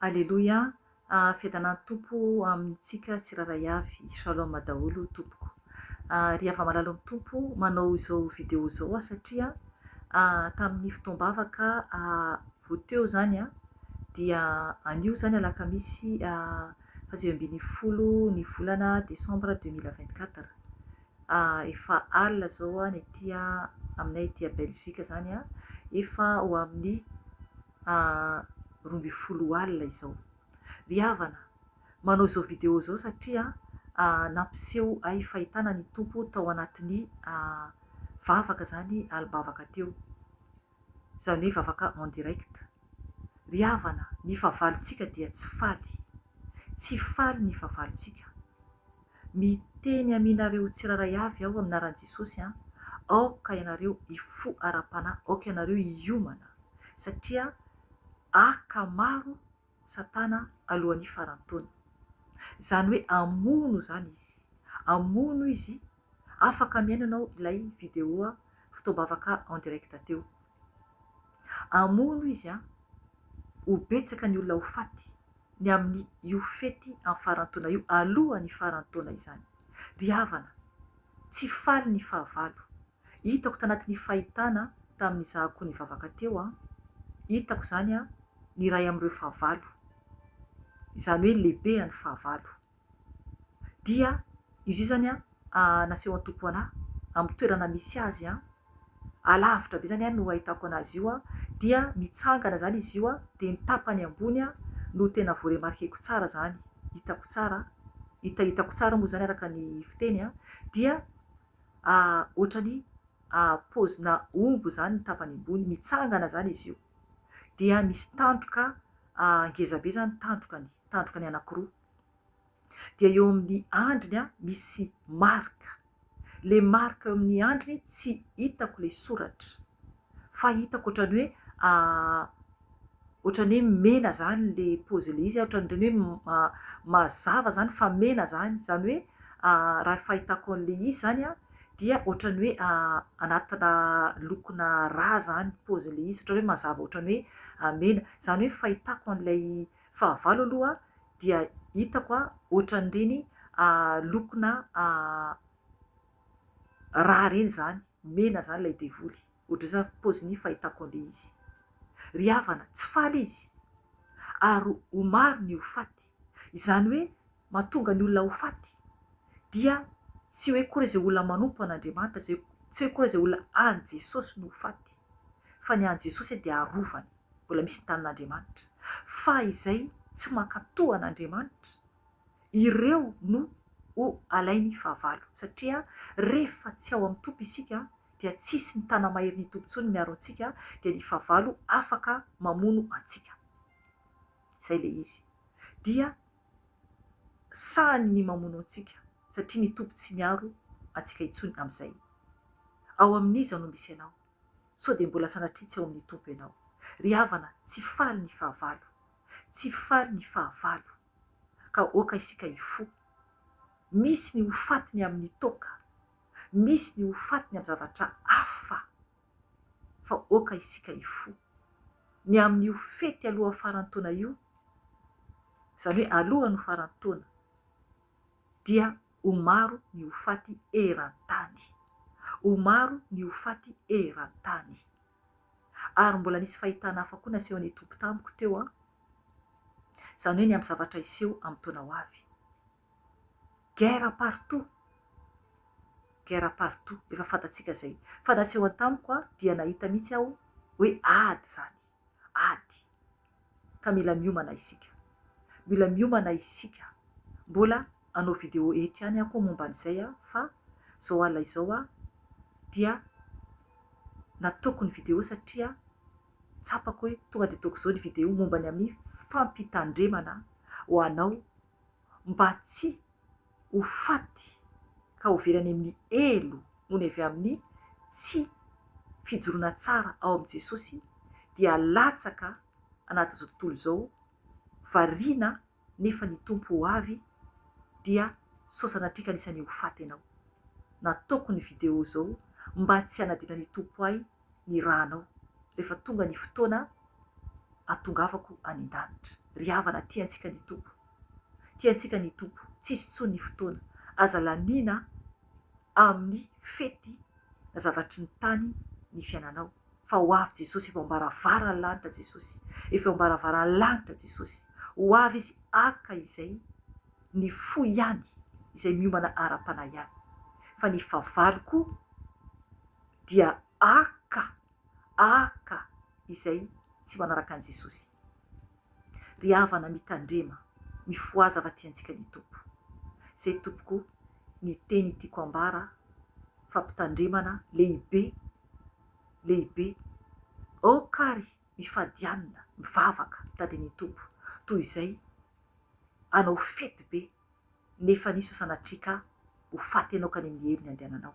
Aleloia, fiadanan'ny Tompo amintsika tsirairay avy, Shalom daholo tompoko. Ry hava-malala amin'ny Tompo, manao izao video izao aho satria tamin'ny fotoam-bavaka vao teo izany dia anio izany alakamisy faha-19 ny volana desambra 2024. Efa alina izao ny aty aminay aty Belgique izany, efa ho amin'ny 12 alina izao. Ry havana, manao izao video izao satria nampiseho ahy fahitana ny Tompo tao anatin'ny vavaka izany alim-bavaka teo. Izany hoe vavaka en direct. Ry havana, ny fahavalontsika dia tsy faly. Tsy faly ny fahavalontsika. Miteny aminareo tsirairay avy aho amin'ny anaran'i Jesosy an, aoka ianareo hifoha ara-panahy, aoka ianareo hiomana, satria haka maro Satana alohan'ny faran'ny taona. Izany hoe hamono izany izy. Hamono izy, afaka mihaino ianao ilay vidéo fotoam-bavaka en direct teo. Hamono izy an, ho betsaka ny olona ho faty ny amin'ny io fety amin'ny faran'ny taona io, alohan'ny faran'ny taona izany. Ry havana, tsy faly ny fahavalo. Hitako tanatin'ny fahitana tamin'izahako nivavaka teo an, hitako izany an, ny iray amin'ireo fahavalo, izany hoe lehibe an'ny fahavalo. Dia izy io izany an, nasehon'ny Tompo anah, amin'ny toerana misy azy an, alavitra be izany no ahitako anazy io an, dia mitsangana izany izy io an, dia ny tapany ambony an no tena voaremarkeko tsara izany, hitako tsara, hitahitako tsara moa izany araka ny fiteny an, dia ohatran'ny paozina omby izany ny tapany ambony, mitsangana izany izy io, dia misy tandroka ngeza be izany tandrokany, tandrokany anankiroa. dia eo amin'ny andriny misy marika, le marika eo amin'ny andriny tsy hitako le soratra fa hitako ohatran'ny hoe ohatran'ny hoe mena zany le paozy le izy, ohatran'ireny hoe mazava zany fa mena zany, zany hoe raha fahitako an'le izy zany an dia ohatran'ny hoe anatina lokona rà zany paozin'le izy, ohatran'ny hoe mazava ohatran'ny hoe mena, zany hoe fahitako an'ilay Fahavalo aloha dia hitako ohatran'ireny lokona rà ireny izany, mena izany ilay devoly, ohatr'izay izany paoziny fahitako an'ilay izy. Ry havana, tsy faly izy ary ho maro ny ho faty, izany hoe mahatonga ny olona ho faty dia tsy hoe akory izay olona manompo an'Andriamanitra, izay tsy hoe akory izay olona an'i Jesosy no ho faty, fa ny an'i Jesosy dia arovany. mbola misy ny tanin'Andriamanitra, fa izay tsy mankatò an'Andriamanitra, ireo no ho alainy fahavalo, satria rehefa tsy ao amin'ny Tompo isika dia tsisy ny tana-maherin'ny Tompo intsony miaro antsika, dia ny fahavalo afaka mamono antsika. Izay ilay izy. Dia sahany ny mamono antsika, satria ny Tompo tsy miaro antsika intsony amin'izay. Ao amin'iza no misy anao? Sao dia mbola sanatria tsy ao amin'ny Tompo ianao. Ry havana, tsy faly ny fahavalo. Tsy faly ny fahavalo. Ka aoka isika hifoha. Misy ny ho fatiny amin'ny toaka. Misy ny ho fatiny amin'ny zavatra hafa. Fa aoka isika hifoha. Ny amin'io fety alohan'ny faran'ny taona io, izany hoe alohan'ny faran'ny taona, dia ho maro ny ho faty eran-tany. Ho maro ny ho faty eran-tany. Ary mbola nisy fahitana hafa koa nasehon'ny Tompo tamiko teo an, izany hoe ny amin'ny zavatra hiseho amin'ny taona ho avy. Guerre partout. Guerre partout. Efa fantatsika izay. Fa nasehony tamiko an, dia nahita mihitsy aho hoe ady izany. Ady. ka mila miomana isika. Mila miomana isika. Mbola hanao vidéo eto ihany aho koa momba an'izay fa zao alina izao aho dia nataoko ny vidéo satria tsapako hoe tonga dia ataoko izao ny vidéo momba ny amin'ny fampitandremana ho anao mba tsy ho faty ka ho very any amin'ny helo noho ny avy amin'ny tsy fijoroana tsara ao amin'i Jesosy dia latsaka anatin'izao tontolo izao variana nefa ny Tompo ho avy dia sao sanatria ka anisan'ny ho faty ianao. Nataoko ny vidéo izao mba tsy hanadinan'ny Tompo ahy ny rànao rehefa tonga ny fotoana. hahatongavako any an-danitra. Ry havana, tia antsika ny Tompo. Tia antsika ny Tompo. Tsisy intsony ny fotoana. Aza laniana amin'ny fety na zavatry ny tany ny fiainanao. Fa ho avy Jesosy, efa eo am-baravaran'ny lanitra Jesosy. Efa eo am-baravaran'ny lanitra Jesosy. Ho avy Izy haka izay ny fo ihany, izay miomana ara-panahy ihany. Fa ny fahavalo koa dia haka, haka izay tsy manaraka an'i Jesosy. Ry havana mitandrema, mifohaza fa tiantsika ny Tompo. Izay tompoko ny teny tiako ambara, fampitandremana lehibe, lehibe. Aoka ary mifady hanina, mivavaka, mitady ny Tompo, toy izay hanao fety be nefa ny sao sanatria ka ho faty ianao ka any amin'ny helo ny andehananao.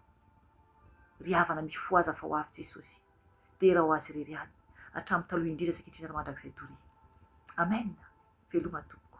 Ry havana mifohaza fa ho avy Jesosy. Dera ho Azy irery ihany, hatramin'ny taloha indrindra sy ankehitriny ary mandrakizay doria. Amen! Veloma Tompoko.